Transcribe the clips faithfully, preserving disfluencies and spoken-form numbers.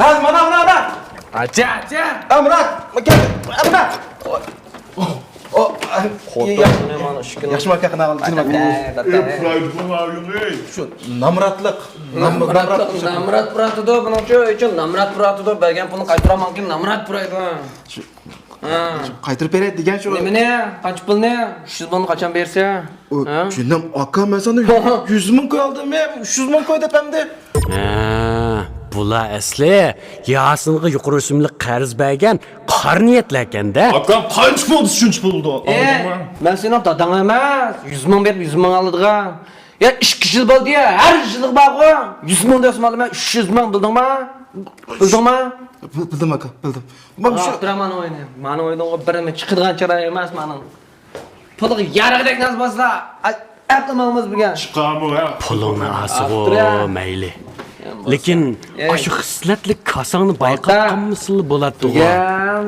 ھە، مانا، مانا، مانا. ئاچا، ئاچا. ھە، مانا، كەل، ھە، مانا. ئو، ئو، ئو، خوتۇننى ياخشى، مانا ئىككىنى. ياخشىمۇ ئاكا، قانداق ئەھۋال؟ دەتتە، دەتتە. ئۆي پۇرايدىغۇ ماۋۇ، ئۆي. شۇ نامراتلىق، نام-، نامراتلىق، نامراتلىق. نامرات پۇراتىدۇ، بۇنىڭ ئۈچۈن ئۆي ئۈچۈن نامرات پۇراتىدۇ، بەرگەن پۇلنى قايتۇرالمىغان كېيىن نامرات پۇرايدۇ. شۇ ھە. قايتۇرۇپ بېرەي دېگەن شۇ. نېمىنى؟ قانچە پۇلنى؟ ئۈچ يۈز مىڭنى قاچان بېرىسەن؟ ئۇ، ھە؟ جېنىم ئاكا، مەن ساڭا يۈز مىڭ كوي ئالدىم، ھە، ئۈچ يۈز مىڭ كوي دەپ ئەمدى. ھە، بۇلار ئەسلى ياسىنغا يۇقىرى ئۆسۈملۈك قەرز بەرگەن قارا نىيەتلەركەن-دە. ئاكام، قانچە بولدى، شۇنچە پۇل بولدى. ئە، ئالدىڭمۇ؟ مەن سېنىڭ داداڭ ئەمەس، يۈز مىڭ بېرىپ يۈز مىڭ ئالىدىغان. يا، ئىككى يىل بولدى يا، ھەر يىلى بارغۇ. يۈز مىڭ دېسەم ئالىمەن، ئۈچ يۈز مىڭ، بىلدىڭما؟ بىلدىڭما؟ بىل-، بىلدىم ئاكا، بىلدىم. مانا شۇ ئاپتۇرا مانا ئوينى. مانا ئوينىغۇ بىرىمۇ چىقىدىغان چىراي ئەمەس مانا. پۇلغا يارىغۇدەك ناز بولسا، ئەقلىمىڭىز بۈگۈن. چىقامۇ، ھە؟ پۇلۇڭنى ئاسىغۇ، ئاپتۇرا. مەيلى. يا، بولسا. لېكىن ئەي. ئاشۇ خىسلەتلىك كاساڭنى بايقاپ قالمىسىلا بولاتتىغۇ. دېگەن.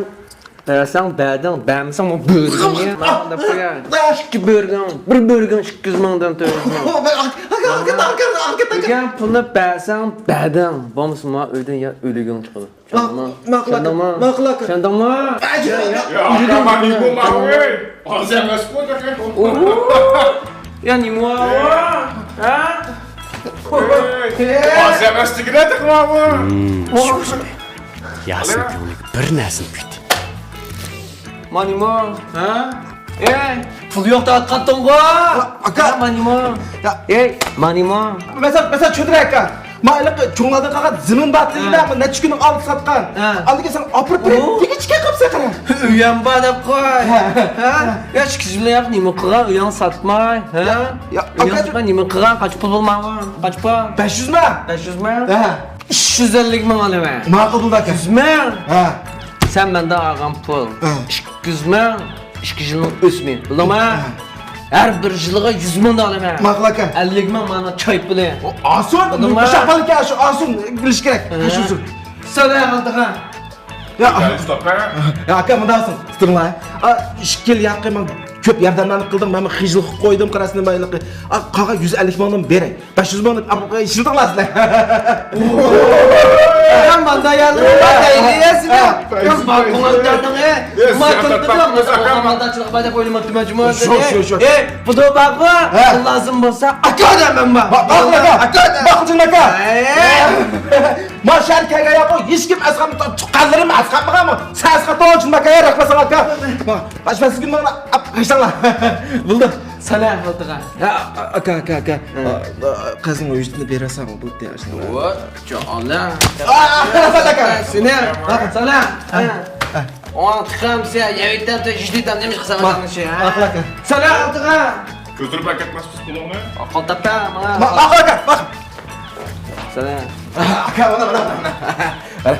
بەرسەڭ بەردىڭ، بەرمىسەڭ بۆرۈڭنى دەپ قوياي. ئىككى بۆرۈڭ، بىر بۆرۈڭ ئىككى يۈز مىڭدىن تۆت يۈز مىڭ. دېگەن پۇلنى بەرسەڭ بەردىڭ، بولمىسا ماڭا ئۆيدىن يا ئۆلۈگۈڭ چىقىدۇ. چۈشەندىڭمۇ؟ ماقۇل ئاكا، چۈشەندىڭمۇ؟ ماقۇل ئاكا. چۈشەندىڭمۇ؟ يا، يا، يا، يا، ئاكا، مانا نېمە بولماقچى؟ ئاز ئەمەسقۇ، تېخى. ئوھو. يا، نېمە بولۇۋاتىدۇ؟ ھە؟ ئاز ئەمەس دېگىنە تېخى ماۋۇ. ياسىن كۆڭلىگە بىر نەرسىنى پۈكتى. مانىمۇ، ھە؟ ئەي، پۇل يوق دەۋاتقانتىڭغۇ؟ ئاكا. ھە، مانىمۇ. يا. ئەي، مانىمۇ. مەسەلەن، مەسەلەن، چۆدۈرە ئاكا. ما ھېلىقى چوڭلاردىن قالغان زېمىن بار دېگەندە، ھە. ما نەچچە كۈننىڭ ئالدىدا ساتقان. ھە. ئاندىن كېيىن ساڭا ئاپىرىپ بېرەي دېگۈچكە قاپسەن قارا. ئۆيۈم بار دەپ قوي. ھە. ھە؟ يا، ئىككى يۈز مىڭ ياق نېمە قىلغان؟ ئۆيۈڭنى ساتماي، ھە؟ يا، يا، ئۆيۈڭنى ئاكا. ساتماي نېمە قىلغان؟ قانچە پۇل بولماڭغۇ؟ قانچە پۇل؟ بەش يۈز مىڭ. بەش يۈز مىڭ؟ ھە. ئۈچ يۈز ئەللىك مىڭ ئالىمەن. ماقۇل بولدى ئاكا. يۈز مىڭ. ھە. سەن مەندىن ئالغان پۇل. ھە. ئىككى يۈز مىڭ، ئىككى يىلنىڭ ئۆسۈمى. بىلدىڭمۇ؟ ھە. ھەر بىر يىلىغا يۈز مىڭدىن ئالىمەن. ماقۇل ئاكا. ئەللىك مىڭ مانا چاي پۇلى. ئالسۇن. بىلدىڭمۇ؟ ئۇششاق بالا ئىكەن، شۇ ئالسۇن، بىلىش كېرەك. ھە. شۇ، شۇ. سەن ئالدىغا. يا، يا، ئاكا، مۇنداق قىلسىڭىز، تۇرۇڭلار. ئا، ئىككى يىل ياقى ماڭا كۆپ ياردەملەرنى قىلدىڭ، مەنمۇ خىجىل قىلىپ قويدۇم، قاراسىنى بايلىقى. ئا، قالغان يۈز ئەللىك مىڭدىن بېرەي. بەش يۈز مىڭنى ئىشلىتىڭلار سىلەر. ھە، ماندا يەردە دەيلى سىلەر. ھە. ياق، ماڭا كۆڭۈل تارتىڭ، ئە. ياق، ماڭا سىلەر تارتىڭ، تارتىڭ، ماڭا ئاكا، ماڭا ماڭا. مالدارچىلىق بايدا ئويلىماپتىمەن جۇمۇ. شۇ، شۇ، شۇ. ئە، بۇدا بارغۇ، ھە. لازىم بولسا ئاكا دەمەن بار. باق، باق، ئاكا. ئاكا دە. باق، جۇمۇ ئاكا. ئە. ما شەھەر كەلگەن ياقۇ، ھېچكىم ئەسقاتمىدى، تۇغقانلىرىم ئەسقاتمىغانمۇ؟ سەن ئەسقاتتىڭ، جۇمۇ ئاكا، رەھمەت ساڭا ئاكا. باش، باش، سىزگە مانا، ئاپ، قايساڭلار. بولدى. سالام، ئالدىغا. ھە، ئاكا، ئاكا، ئاكا. ھە. قەرزنىڭ ھۆججىتىنى بېرەسەن، بولدى، يا، شۇنداق. ۋاي، جانىم. ئا، رەھمەت، ئاكا. سېنى. سالام. ھە. ئوڭ تىقام سىيا، يەۋىتەم تە، يۈزلىتەم نېمە قىلسام، ما-، ئاتامنى شۇ، ھە؟ ماقۇل ئاكا. سالام، ئالدىغا. كۆتۈرۈپ ئەكەتمەسمىز پۇلۇڭنى؟ قول تاپتا، ماڭا. ما-، ماقۇل ئاكا، ماقۇل. سالام. ئاكا، مانا، مانا، مانا.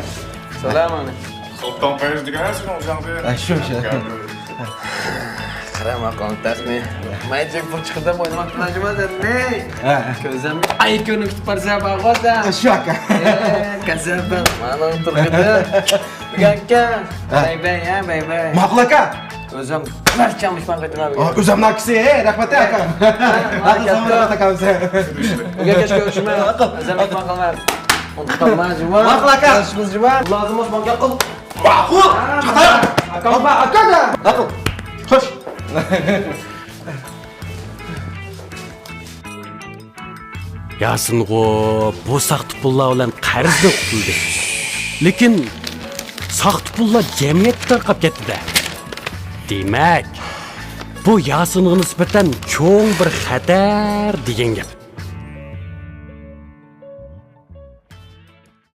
سالام ئەلەيكۇم. سۇلتان پەيز دېگەن سېنىڭ ئۆزۈڭدە. ھە، شۇ، شۇ. قارا، ماقۇل تەسمى. مەن جىق پۇل چىقىردىم، ئوينىماپتىمەن جۇما دەپ. ھە. كۆزۈم ئاي كۆرۈنۈپ كېتىپ بارسا، بارغۇ سەن. شۇ ئاكا. ئە، كەسەپەن، مانا تۇرغىدى. بۈگۈنكى. ھە. باي باي، ھە، باي باي. ماقۇل ئاكا. ئۆزۈم بىر چاڭ مېھمان قايتىمەن بۈگۈن. ئۆزۈمنىڭكىسى، ھە، رەھمەت ئاكا. ھە، ھە، ھە، رەھمەت ئاكا، ئۆزۈم. بۈگۈن كەچ كۆرۈشىمىز. ماقۇل. ئۆزۈم مېھمان قىلىمەن. ئۇنتۇپ قالما، جۇما. ماقۇل ئاكا. كۆرۈشىمىز، جۇما. لازىم بولسا ماڭا گەپ قىل. ماقۇل. ھە. چاتاق. ئاكام بار، ئاكا. ماقۇل. خوش. ياسىنغۇ بۇ ساختا پۇللار بىلەن قەرزدىن قۇتۇلدى. لېكىن ساختا پۇللار جەمئىيەتتە تارقاپ كەتتى-دە. دېمەك، بۇ ياسىنغا نىسبەتەن چوڭ بىر خەتەر دېگەن گەپ.